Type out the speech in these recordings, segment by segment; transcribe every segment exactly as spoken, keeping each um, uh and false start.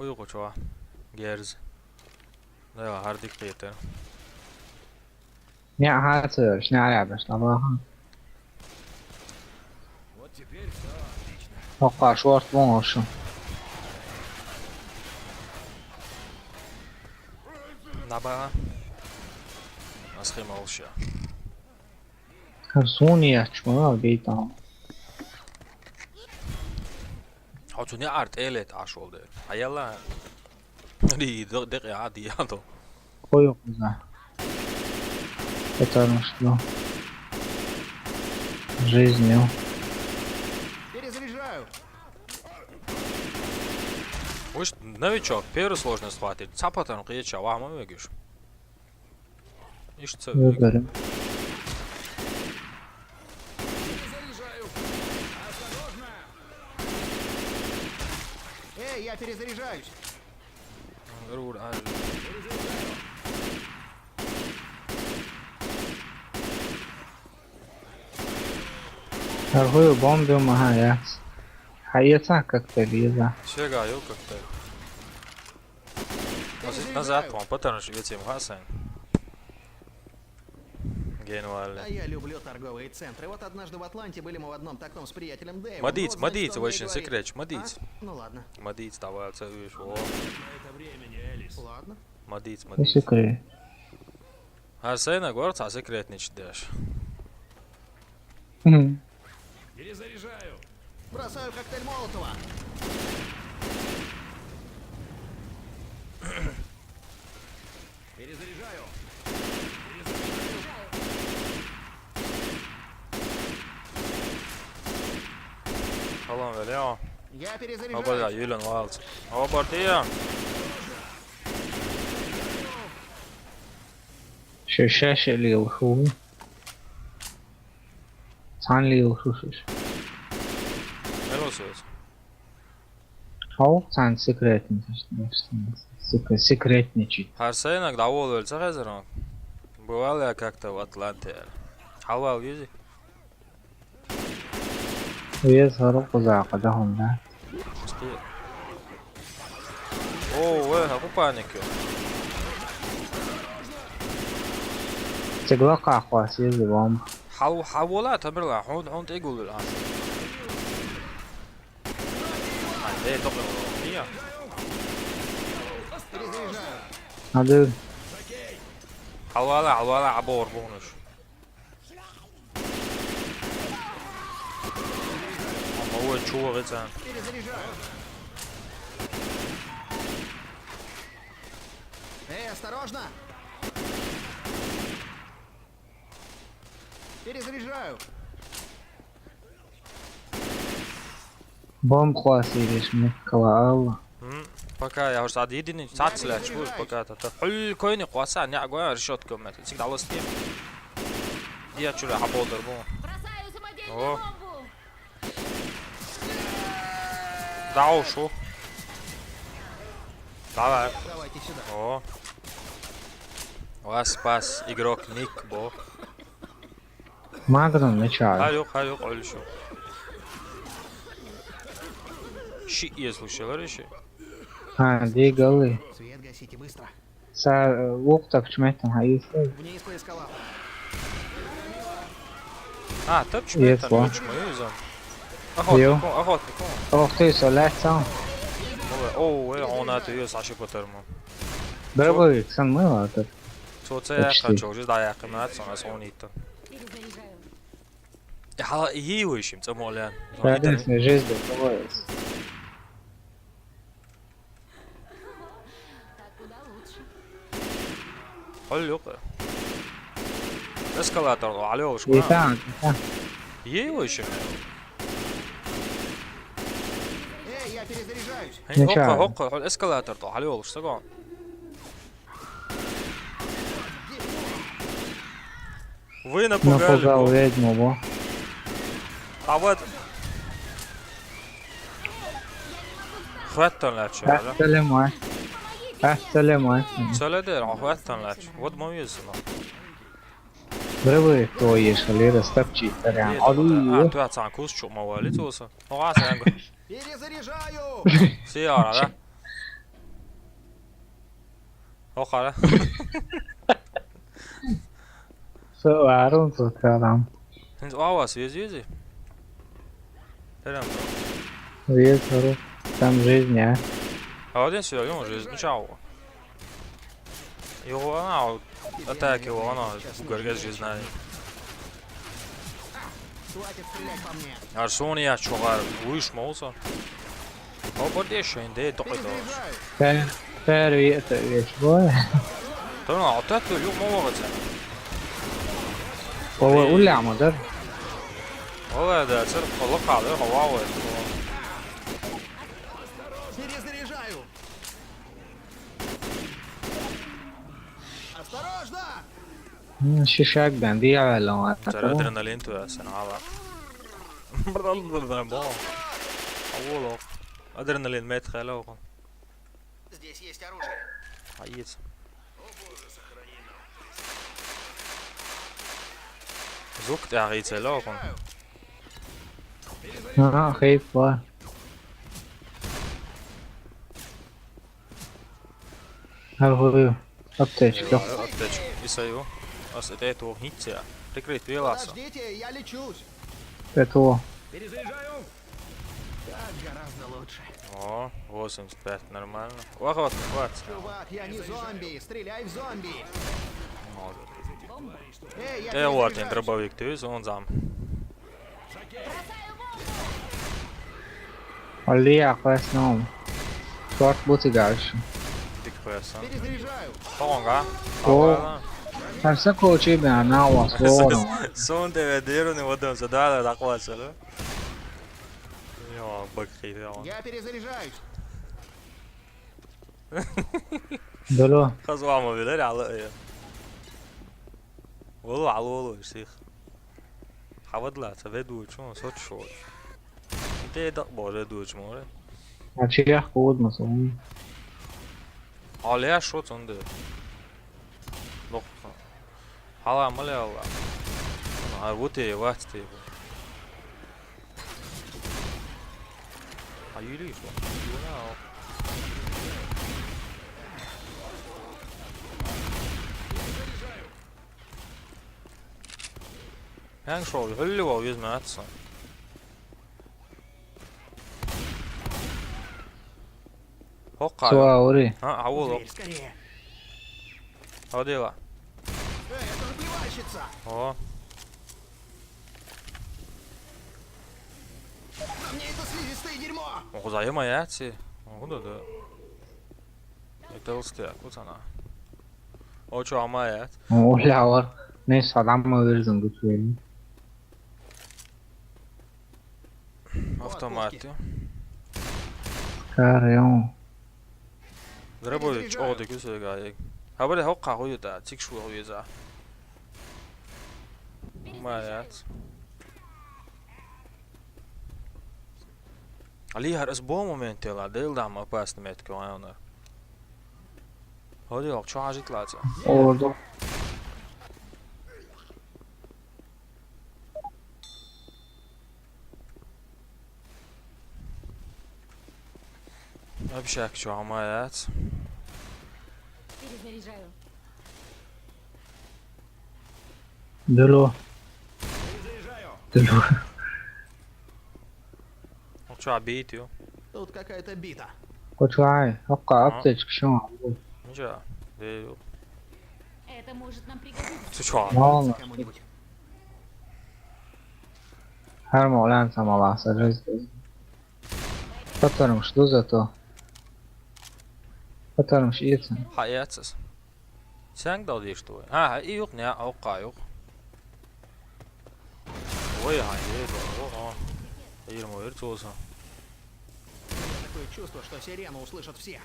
Уйгу чуа. Герз. Да, хардик кхетер. Не, ага, це, шнаря, баш, на баха. Вот теперь все отлично. Тоха, шорт вон, ошо. Наба. Асхи малша. Херсония, чмо, бейтам. Хацуни арт элет ашолде. Аяла. Ри, дек, дек, я, ди, я, то. Хой коза. Потому что жизнью. Перезаряжаю. Уж новичок, первую сложность хватит. Цапатан кьеча, ва ма вегиш. Ишца. Выберем. Эй, я перезаряжаюсь. Рур, а. Аргую бомбил маха, яц. Хаяца как-то лиза. Сега, ё, как-то. Назад, назад, вон, потому что ведь им хасан. Генуале. А я люблю торговые центры. Вот однажды в Атланте были мы в одном таком с приятелем Дэйвом. Мадиц, Вот, значит, мадиц, он мне очень говорит: секреч, мадиц. «А? Ну ладно. Мадиц, давай, целуешь, о. Ладно. Мадиц, Ну, мадиц. секрет. Арсена горца секретнич деш. Мгм. Перезаряжаю. Бросаю коктейль Молотова. Перезаряжаю. Салам велео. Я Абада, перезаряжаюсь. Юлен Валц. Абартия. Шо, шо, шо лил ху. Цан лил ху, шо, шо. Мелосос. Хау, цан секретный, секрет-, секретничать. Арсена, давол вел, ца хазарон. Бывал я как-то в Атланте. Халвал визи. Вез хару куза када хонда. Сти. О, ве, хаку панике. Цигла кахва, сез бомб. Хал, хавола, тамирла, хун, хун тегул ла. Ай, де, ток, ния. Ады. Халвала, халвала, абор бонуш. Ама уэ чугъэ гъицӏа. Эй, осторожно! Перезаряжаю. Бомб класс ириш меккала алла. М, пока я уже сад единый, сад слэч, уж пока это. Хул койни кваса, не огонь, решётка у меня. Цик далось тем. Я чура аболдер бу. Бросаю самодельную О. бомбу. Да ушу. Давай. Давайте сюда. О. Вас спас игрок Ник, бо. Магнум начало. Халюк, халюк, олюшу. Ши, я слушал, реши. А, двигалы. Свет гасите быстро. Са, э, лук так чметом, а если? В ней эскалатор. А, тапчу Есть, там, ладно. ключ мою за. Йо. Охотник, охотник. Ох ты, солят сам. О, о, э, он это её Саша Поттерман. Дробовик, сан мыло тут. Соцея Почти. Хочу, уже да, я кымнат, сон ас он это. Перезаряжаю. Хала, и вышим, цамолян. Радостная жизнь, кого есть? Так куда лучше. Халюк. Эскалатор, алё, И там, и там. Ей вышим. Эй, я перезаряжаюсь. Хей, Ничего. хокка, хокка, эскалатор то, алё, что го. Вы Напугал напугали. ведьму, во. А вот. Хваттан лача, да? Асталемай. Асталемай. Целедер, а хваттан лач. Вот мой визма. Дробовик твой ешь, Лера, стопчи, тарян. А, Алло. ты отцан кус чума вали, туса. Ну, а сэнго. Перезаряжаю. Сияра, да? Хьо хара. Со варун со калам. ХӀинца охьавас вези, вези? Терам. Вез хору. Там жизнь, а? А вот здесь всё, ё, жизнь, ну чё? Его она, вот, атаки его она, горгаз жизнь, наверное. Хватит стрелять по мне. Арсония чугар, уйш молса. О, бордеш, инде, токой дорс. Перезаряжаю. Пер-, первый это вещь, ой. Тана, а так ты, ё, молодец. Ой, ой, уляма, да? Ой, да, цер, локал, да, хава, ой. Перезаряжаю. Осторожно! М, шишак бен, диавеллон. Цер адреналин туясен, ала. Бо. Аволо. Адреналин мет хело. Здесь есть оружие. Аиц. Зук тягиц эло. Ага, хейп, ва. Аргую. Аптечка. Аптечка. Исаю. Ас это этого хитя. Прикрыть веласа. Подождите, я лечусь. Это. Перезаряжаю. Так гораздо лучше. О, восемьдесят пять, нормально. Ох, ох, хватит. Чувак, я не зомби, стреляй в зомби. Молодец. Эй, я Э, вот, перезаряжаюсь. Дробовик, ты видишь, он зам. Алия, красном. Шорт бути дальше. Дик пресса. Перезаряжаю. Понга. О. Там все кучи, бля, на вас, вон. Сон тебе дыру не водом, задала, так вот, да? Ё, бак, хейт, он. Я перезаряжаюсь. Доло. Хазуама билер, ала, э. Валу, ала, валу, сих. Хавадла, ца ведучу, сочу. Те да, боже, ведучу, море. А чья ходма сон? Ала, я шо цунде. Лох. Хала, мали, ала. А вот и ват ты. А Юрий что? Юра. Хан шоу, хулли вау, визьма атса. Хокка. Суаури. А, а, вот. Дверь, скорее. Одела. Эй, это же плевальщица! О. На мне это слизистое дерьмо! Ох, заема яци. Ох, да, да. Это лстя, вот она. О, чё, амаят? О, лявар. Не, садам мы вырезан, гуцвели. Автоматы. Кареон. Дробовик, о, ты кусок, а, я. А, бля, хокка хуюта, цик шу хуюза. Маят. Али, хар ас бо момент ела, дел дам опасный метка, вайонар. Ходи, ок, чё ажит лаца? Ордо. Вообще, чё, амаят? Перезаряжаю. Дуло. Дуло. Ну чё, бит, ё? Тут какая-то бита. Кочай, хокка, а, аптечка, шо? Ничего, да, ё. Это может нам пригодиться. Ты чё? Ладно. Кому-нибудь. Хар молан сама ласа, жесть. Потом что за то? Потом что это? Хаяцас. Сянг дал деш туй. А, и юк, не, а, ука, юк. Ой, ай, ей, о, о. Ир мо, ир цоса. Такое чувство, что сирену услышат все.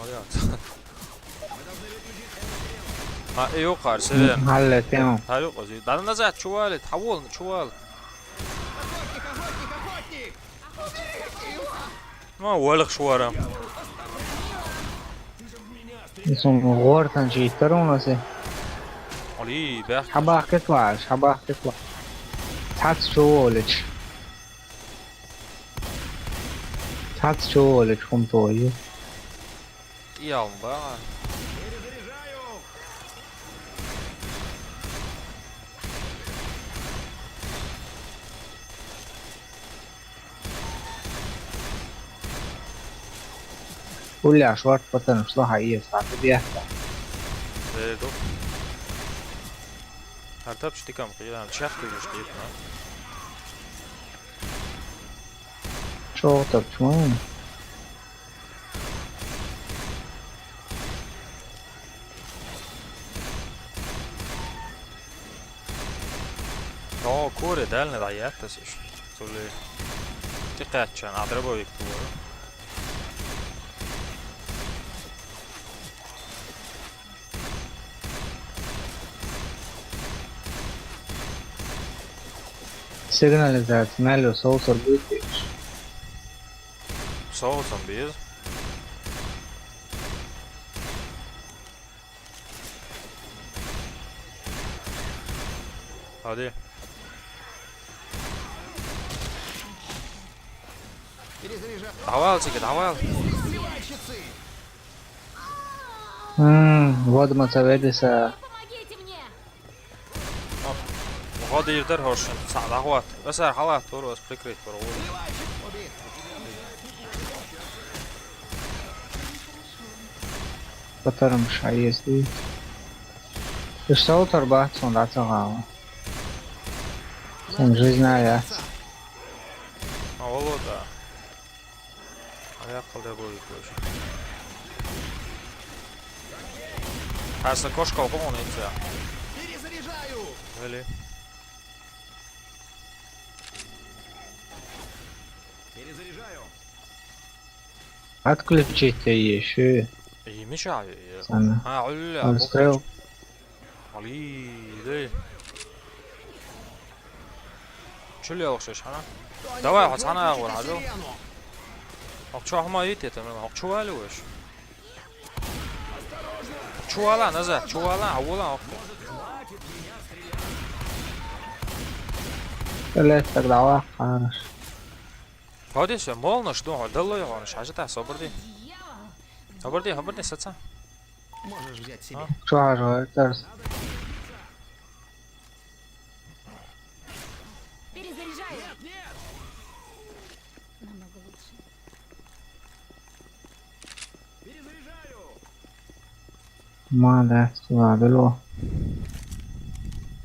Ой, я. А, и юк, хар, сирен. Халлетем. Хар юк, ози. Дан назад, чували, тавол, чувал. Ну, уэлэх шуара. Исун гортан жийтер унаси. Али, бэх. Хабах кетлаш, хабах кетлаш. Тац чолич. Тац чолич хум тойи. Вахт ялын ба. Хули шорт потом шло, хьаэца, хьа тӀе дехка. Э, ду. Артапчи тикам къидан, чах къиюш къитна. Чо тапчман? О, куре, дальний дӀаяттас иш. Цули тӀекхаьччан, а дробовик тура. Сигнализация, мел ю, соусар буйт иш. Соусам беза. Хьади. Давай, Цики, давай. М, вот мы ца ведеса. Помогите мне! Гьо дирдер хӀоршин, цхьа дӀахӀотта. Весар хьалат, тур вас прикрыть, пар гӀур. Патарам шайести. Иш савтар бац, сон дӀа ца гӀала. Сон жизнь яц. А, Волода. А я къалда бой кой. Хьаса кошка окъон ица. Перезаряжаю. Вели. Перезаряжаю. Отключить ещё. И мешаю. Сана. А, улля. Отстрел. Али, дей. Чули алгъаш хана? Давай, хьо цхьана агӀор хьажал. Хьо чу хӀама йит это, мен хьо чу вали веш. Чу вала назад, чу вала, а вала хьо. Блядь, так давай, хорош. Хьо деш, молнаш, ду, хьо даллой хьо, хьажа та, собар ди. Собар ди, собар ди, саца. Можешь взять себе. А? Чё, аж это? Перезаряжаю. Намного лучше. Перезаряжаю. Молодец, ладно.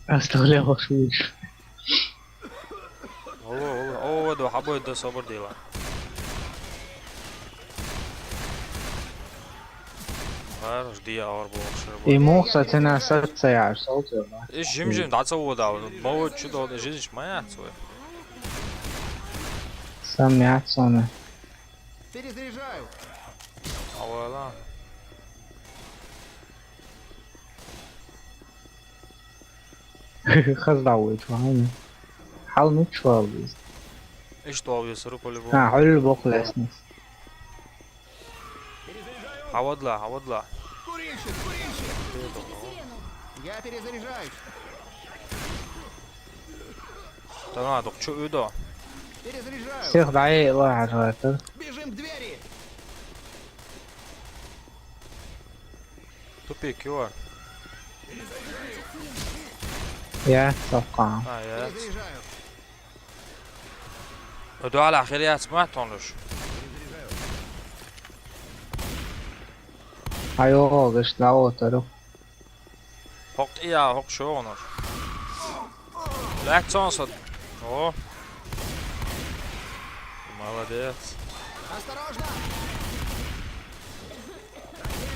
Оставлял шутишь. Алло, алло. О, да, хьабой да, собар дела. Гьар жди авар бохшер бо. И мух са цена сад са яр, сол цена. Иш жим-жим да ца вода. Ма вот чу да жиш ма я цой. Сам я цона. Перезаряжаю. Авала. Хазда уйт вайна. Хьал мичвал биз. Иш тӀавиз ру по-любому. А, хьул бохлесни. Хьавадла, хьавадла. Курильщик, курильщик! Я перезаряжаюсь. Тана, духчу уйдо. Перезаряжаю. Всех дай ла хажата. Бежим к двери. Тупик, ё. Я, савкъа. А, я. Перезаряжаю. Дуала хирият ма тонуш. Айо, гыш, да, отару. Хокъ я, хокъ шо онор. Лак цонсот. О. Молодец. Осторожно!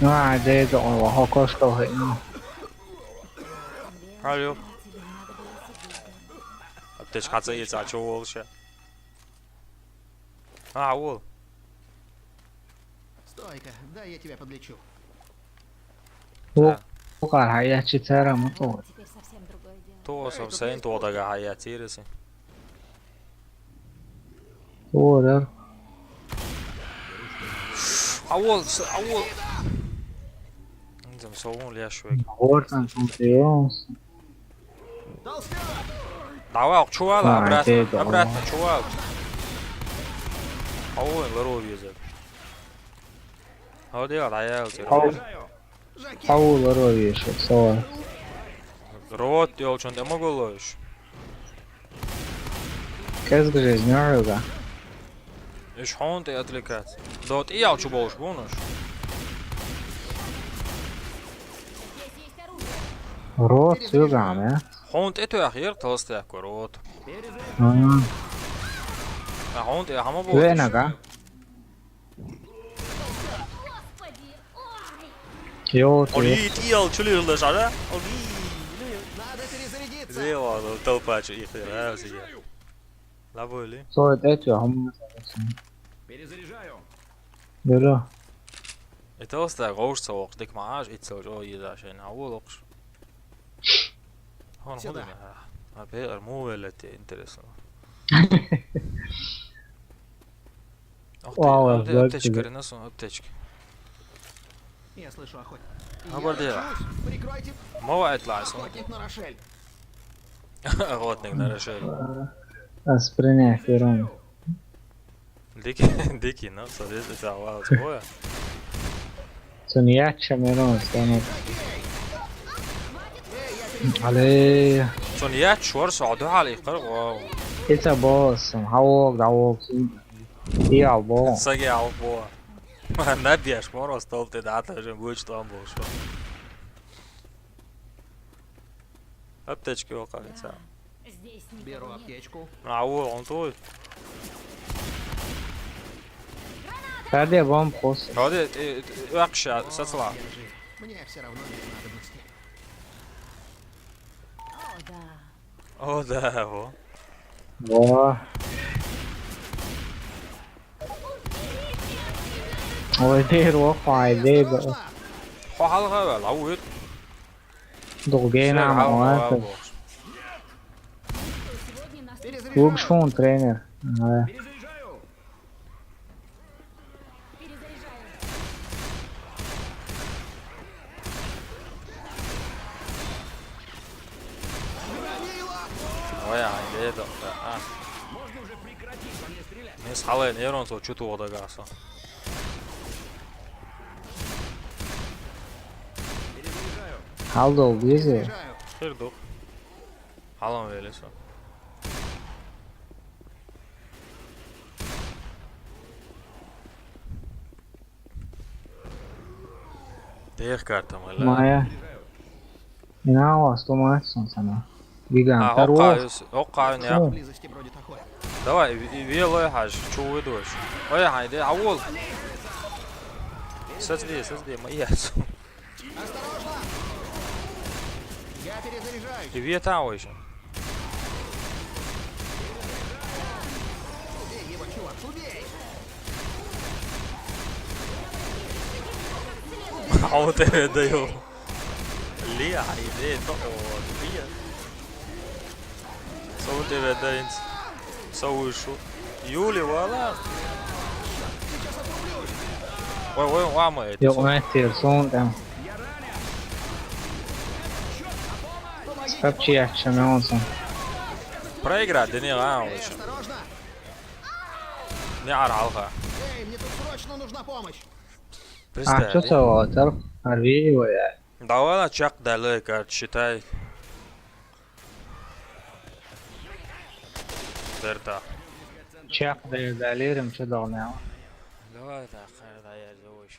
А, дед, он, хокошка, ну. Алло. Аптечка ца ица, чё волша? А, ол. Стой-ка, дай я тебя подлечу. О, да. О, кар хая чи цара муту. Теперь совсем другое дело. То сам сайн то дага хая тиресе. О, да. А ол, с-, а ол. Низам, солун ляшвек. Ортан, сон приёмс. Давай, чувала, а, обратно, обратно, чувал. А ой, лоро везет. Хьо дегӀ дӀаяла цӀера. Хьо-, хьо вулар вар вешар, со вар. Рот йолчун тӀе ма гулло уж. КӀезга жизнь хьоьга. Уж хьона тӀе отвлекаться. До тӀе ял чу болуш бу уж. Рот соьга хьан, я? Хьона тӀе тоьхера толстяко рот. Ага. А хьона тӀе хьама бу. Венага. Йо, Оли ты. тӀе ял чу лирла жара. Оли. Надо перезарядиться. Зела толпа чу ихтер, а, зия. Лабойли. Со это эти, а мы. Перезаряжаю. Беру. И толстяко гӀовш ца воккхуш, дика ма Ӏаш, иццал чӀо йиза шайна, а ву локхуш. Хьона Сюда. хӀун дина? А пеар му велла те интересно. Ох, Вау, ты, вот аптечка, тебе. Ренас, аптечка. Я слышу охотник. А борде. Прикройте Мова этлас. Охотник на Рошель. Охотник на Рошель. Аз принять беру. Дики, дики, но, соответственно, это вау, такое. Цуньяча мерон стану. Але. Цуньяч шор согӀду хьал ихкар гӀо. Ица босс, хавог, давог. Иал бо. Саги албо. Набьяш мороз толте да, та же гуч там был, что. Аптечки околица. Здесь Беру никого нет. Аптечку. А, о, он твой. Пәрде бомб хос. Ходи, э, э, вообще, сацла. Держи. Мне все равно без надобности. О, да. О, да, во. Во. Ой, дер во хай дер. Хо халга вел, а уйт. Дугена ма. Сегодня нас Лук шун тренер. Ага. Перезаряжаю. перезаряжаю. Ой, а, иде да. А. Мес халай нерон со чуту ода гасо. Халдо бизе. Хирдук. Халон велесо. Дех карта мала. Моя. Ина асту мацсан сана. Гигант. А, Тарвоз. оккаю, оккаю, Хм. не. Близости бродит охотник. Давай, ви-, ви-, велой хаж, чу выдуш. Ой, хайде, а вол. Сацди, сацди, ма яц. Осторожно! Я перезаряжаюсь. И вие там выше. Убей его, чувак, убей! А вот это даю. Ли, а иде, то, о, ли. Со тебе дайнц. Со вышу. Юли, вала. Ой, ой, ама это. Йо, мастер, сон там. Скапчи я чемпион сон. Проиграть, да не, а, выше. Осторожно! Не аралга. Эй, мне тут срочно нужна помощь! А что Представь. со ватар? Арви его я. Давай на чак далее, короче, считай. Берта. Чак да далерим что дал не. Давай так, хайда я живой.